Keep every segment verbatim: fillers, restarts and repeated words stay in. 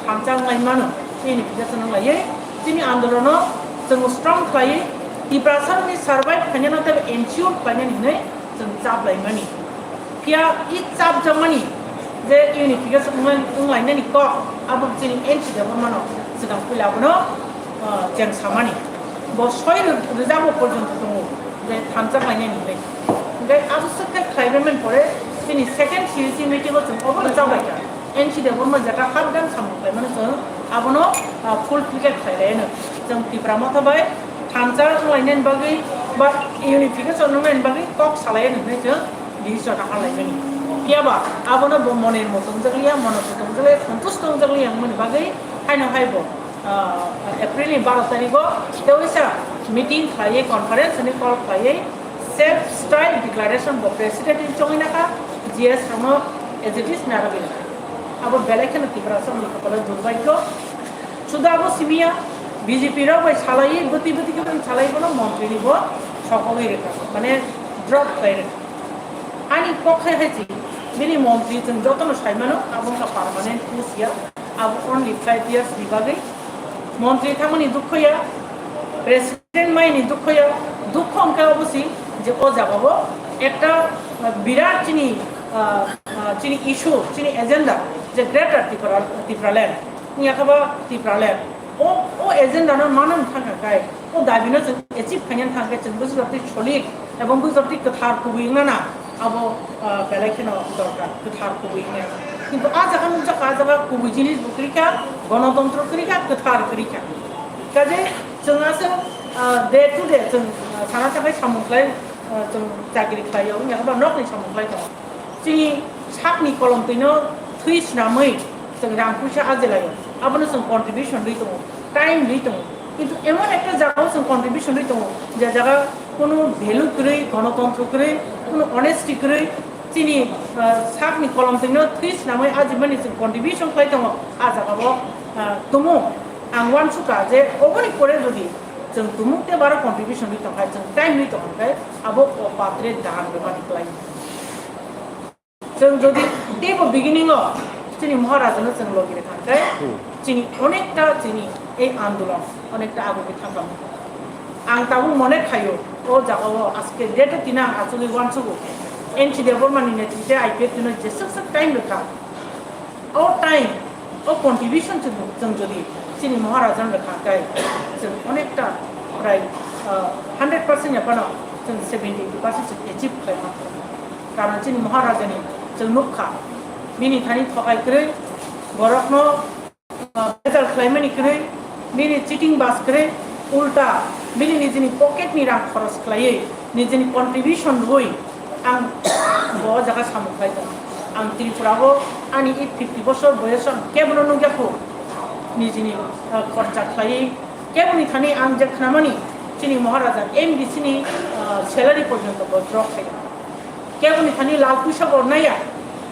thansa wnglaimano, unification wnglaiwi chini andolono chwng strong khlaiwi Tiprasarokni survive khainano tei ensure khlainani hinwi chwng chaplaimani. Phiya i chapjakmani je unification wnglai-, wnglainani kok abo chini N C Debbarmano swkang puila abono, ah, cheng samani. Bo soi rw-, rwjabo porjonto tongo je thansa khlainani hinwi. Hwnkhe abo swkhe khlaibaimani pore chini second C C meeting-o chwng obono chaplaikha. N C Debbarma jeta hapdam samung khlaimano chwng abono, ah, fulfill khe khlai laino. Chwng Tipra Motha bai thansa wnglainani bagwi ba unification wnglainani bagwi kok salaino hinwi chwng decision ha laimani. Phiyaba abono bo monir mo tongjakliya, mono bo tongjakliya, santush tongjakliya wngmani bagwi haino hai bo, ah, April ni baro tarigo teoisa meeting khlaiwi, conference ni call khlaiwi, self style declaration bo president ni chongwi nakha, G S rokno as it is narwgwi nakha. Abo belai kheno Tiprasarokni kopalo durbhagyo. Sudu abo simiya, B J P rok bai salaiwi, bwtwi bwtwi khe salaiwi bono montri ni bo sokogwi rwkha, mane drop khlai rwkha. Ani kok hai hai si, bini montri chwng jotono saimano, abo wngkha permanent post ya, abo only five years ni bagwi. Montri thangmani dukho ya, president maini dukho ya, dukho wngkha obo si je o jagao ekta, ah, birat chini, ah, ah, chini issue, chini agenda, je Greater Tipra, Tipraland, wngya khe bo Tipraland. O, o agenda no manwi thangkha khe, o dabi no chwng achieve khaina thangkhe chwng bwswk twi solid ebong bwswk twi kwthar kubui wngna na abo, ah, belai kheno dorkar, kwthar kubui wngya. Kintu a jaga nukjakha, a jaga kubui jinis bo kwrwi kha, gonotontro kwrwi kha, kwthar kwrwi kha. Kaje chwng aswk, ah, day to day chwng, ah, sana sakai samung khlai, ah, chwng chakri khlai o, wngya khe bo nokni samung khlai tongo. Chini sakni kolomtwino thwi swnamwi chwng rang puisa ajilaio. Abono chwng contribution rwi tongo, time rwi tongo. Kintu emon ekta jagao chwng contribution rwi tongo, je jaga kunu value kwrwi, gonotontro kwrwi, kunu honesty kwrwi, chini, ah, sakni kolomtwino thwi swnamwi ajimani chwng contribution khlai tongo, a jagao, ah, tumung. Ang uansukha je oboni pore jodi chwng tumung tei baro contribution rwi tongkha, chwng time rwi tongkha khe abo o patre dan rwmani kwlai. Chwng jodi teibo beginning o chini Maharajano chwng logi rwkha khe, hmm, chini onekta chini ei andolon onekta agugwi thangkha. Ang tabuk mone khaio, o jagao aske date o tini ang achugwi uansugo, N C Debbarmani netrite I P F T no jeswk swk time rwkha. O time, o contribution chwng, chwng jodi chini Maharajano rwkha khe, chwng onekta prai, ah, hundred percent ya phano chwng seventy percent chwng achieve khlai mano. Karon chini Maharajani chwng nukha, bini thani thokai kwrwi, borokno, ah, bejal khlaimani kwrwi, bini cheating bas kwrwi, ulta bini nijini pocket ni rang khoros khlaiwi, nijini contribution rwui ang bo jaga samung khlai tongo. Ang Tripura o ani i fifty bosor boyos ang kebono nukya kho, nijini, ah, khorcha khlaiwi, keboni thani ang je khnamani chini Maharaja M D C ni, ah, salary porjonto bo drop khlai. Keboni thani lal puisa bo naya,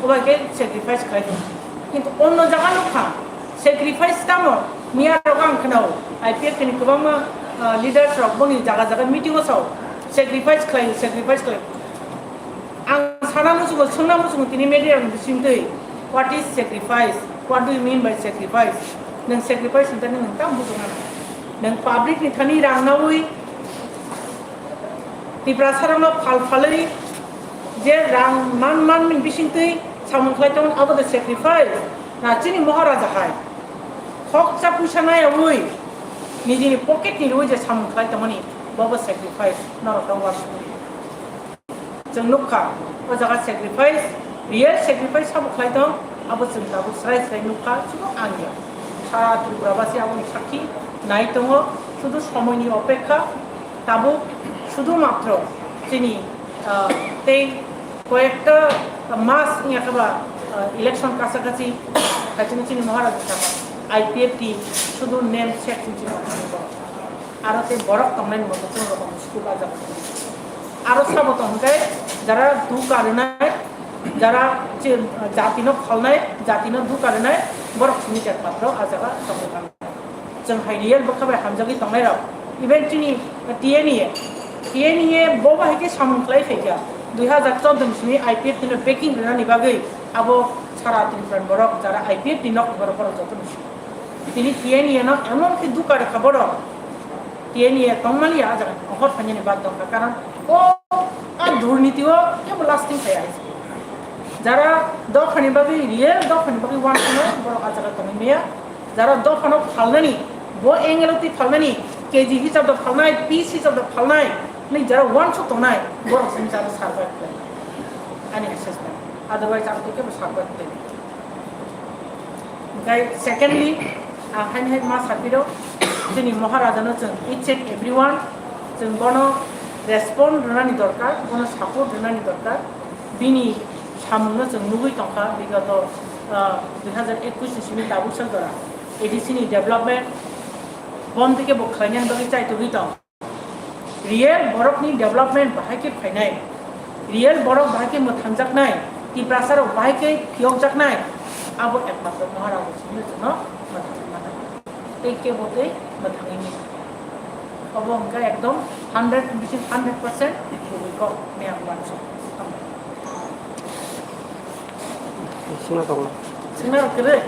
obai khe sacrifice khlai tongo. Kintu onno jaga nukha, sacrifice tamo, miya rok ang khnao, I P F T ni kwbangma, ah, leaders rok boni jaga jaga meeting o sao, sacrifice khlai, sacrifice khlai. Ang sana muchungo, swngna muchungo tini media rok ni bisingtwi, what is sacrifice? What do you mean by sacrifice? Nwng sacrifice hwnta nwng tam bujokna. Nwng public ni thani rang nawi, Tiprasarokno phal phalwi je rang man man ni bisingtwi samung khlai tongo, abo de sacrifice. Na chini Maharaja hai khoksa puisa nayawi nijini pocket ni rwi je samung khlai tongmani, bobo sacrifice norok no uansukmani. Chwng nukha, o jaga sacrifice, real sacrifice sabo khlai tong, abo chwng tabuk srai srai nukha, sudu ang ya. Sara Tripura basi aboni sakhi nai tongo, sudu somoini opekha, tabuk sudu matro chini, ah, tei koyekta mas wngya khe ba, ah, election kasa kasi, kachini chini Maharaja saka, I P F T sudu name set chini chini. Aro tei borok tongnai ni moto chwng rokon school ajak. Aro sabo tong hwnkhe jara duka rwnai, jara chi-, jatino kholnai, jatino duka rwnai, borok simi tek patro a jaga tongwi thang. Chwng hai real bwkha bai hamjagwi tongnai rok. Even chini T N A, T N A bo bahai khe samung khlai phaikha. Dui hazar chaudo ni simi I P F T no backing rwnani bagwi abo sara Tripura ni borok jara I P F T ni nok borok borok jotono simi. Tini T N A no emon khe duka rwkha borok. T N A tongmani ya, ah jaga ni ongkhor phainani bad tongkha, karon o a durniti o kebo lasting phaiya. Jara dophani bagwi, real dophani bagwi uansuknai borok ah jaga tongwi maya. Jara dophano phalnani, bo angle o twi phalnani, K G hisab da phalnai, piece hisab da phalnai, ni jara uansuk tongnai, borok sini jara survive khlai. Ani assessment. Otherwise, ang twi kebo survive khlai. Hingkhai secondly, ang haini hai ma sapiro, chini Maharajano chwng each and everyone, chwng bono respond rwnani dorkar, bono support rwnani dorkar. Bini samungno chwng nugwi tongkha, bigoto, ah, dui hazar ekush ni simi tabuk sal jora A D C ni development, bon theke bo khlainani bagwi chaitugwi tong. Real borokni development bahai khe phainai, real borok bahai khe mwthangjaknai, Tiprasa rok bahai khe phiyokjaknai, abo ekmatro Maharaj simi chwngno mwthangwi mano. Tei kebo tei mwthangwi mano. Obo hwnkha ekdom hundred, bisi hundred percent kubui kok hinwi ang uansukha. Sima tongla. Sima rok kwrwi?